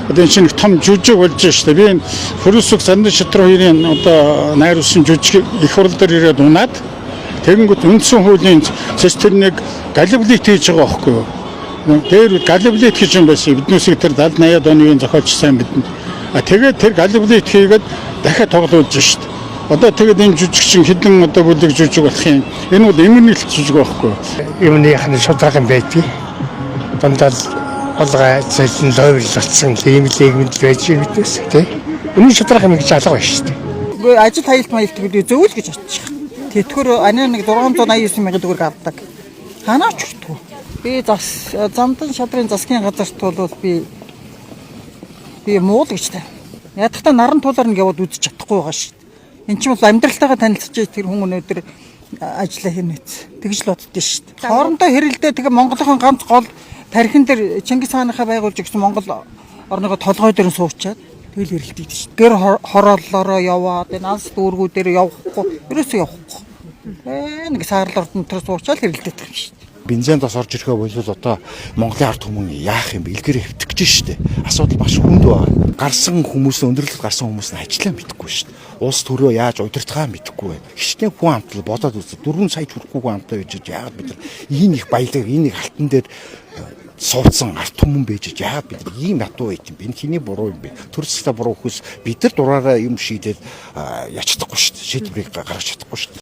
Одоо энэ чинь их том жүжиг болж штэ. Би энэ Хөрөлсөх Зандан Шатруу хоёрын одоо найруулсан жүжиг их хурал дээр ирээд унаад тэгэнгүүт үндсэн хуулийн цэс тэрнийг галиблит хийж байгаа байхгүй юу? Дээр галиблит гэж юм байсан. Биднээсийг тэр 70 80-ад оны үеийн зохиолч сайн бидэнд. А тэгээд тэр галиблит хийгээд дахиад тоглуулж штэ. Одоо тэгээд энэ жүжиг чинь хэдэн одоо бүлэг жүжиг болох юм. Энэ бол эмгэнэлт жүжиг байхгүй юу? Юмных нь шударга юм байдгийг. Дандаа л олгой зэлэн лойрлолцсон ийм л нийгэмд л байж биднээс тий. Үнэн шударга юм гэж алга байна шүү дээ. Үгүй, ажил хаялт маялт гэдэг зөв л гэж бодчих. Тэтгэр анаа нэг 689 мянган төгрөг авдаг. Ханаач хүртгүй. Би зас Замдан шадрын засгийн газарт бол би муу л гэж тань. Ядахта наран туулаар нэг яваад үзэж чадахгүй байгаа шүү дээ. Энд чинь бол амьдралтайгаа танилцж тэр хүн өнөөдөр ажиллаа хийнэ. Тэгж л боддоо шүү дээ. Хоорондоо хэрэлдээ тэгээ Монголын ганц гол тархин дээр Чингис хааныхаа байгуулж өгсөн Монгол орныгоо толгой дээр нь суучаад тэгэл хэрэлдээд шүү дээ. Гэр хорооллороо яваад энэ алс дүүргүүдээр явахгүй ерөөсөө явахгүй. Нэг саарлал ордон дотор суучаал хэрэлдээд байгаа юм шүү дээ. Бензин тос орж ирэхээ болвол одоо Монголын ард түмэн яах юм бэ? Илгээрээ хэвтэх гэж штэ. Асуудал маш хүнд байна. Гарсан хүмүүс, өндөрлөлт гарсан хүмүүс нь ажиллаа мэдэхгүй штэ. Улс төрөө яаж удирдахаа мэдэхгүй байна. Хичнээн хүн амтлал бодоод үзээ. 4 сая хүрэхгүй хүн амтаа байж яагаад бид нар ийм их баялаг, энэ их алтан дээр суудсан ард түмэн байж яагаад бид нар ийм ятуу байт юм бэ? Энэ хэний буруу юм бэ? Төр засгтаа буруу хөхөөс бид нар дураараа юм шийдээд яач чадахгүй штэ. Шийдвэрийг гаргаж чадахгүй штэ.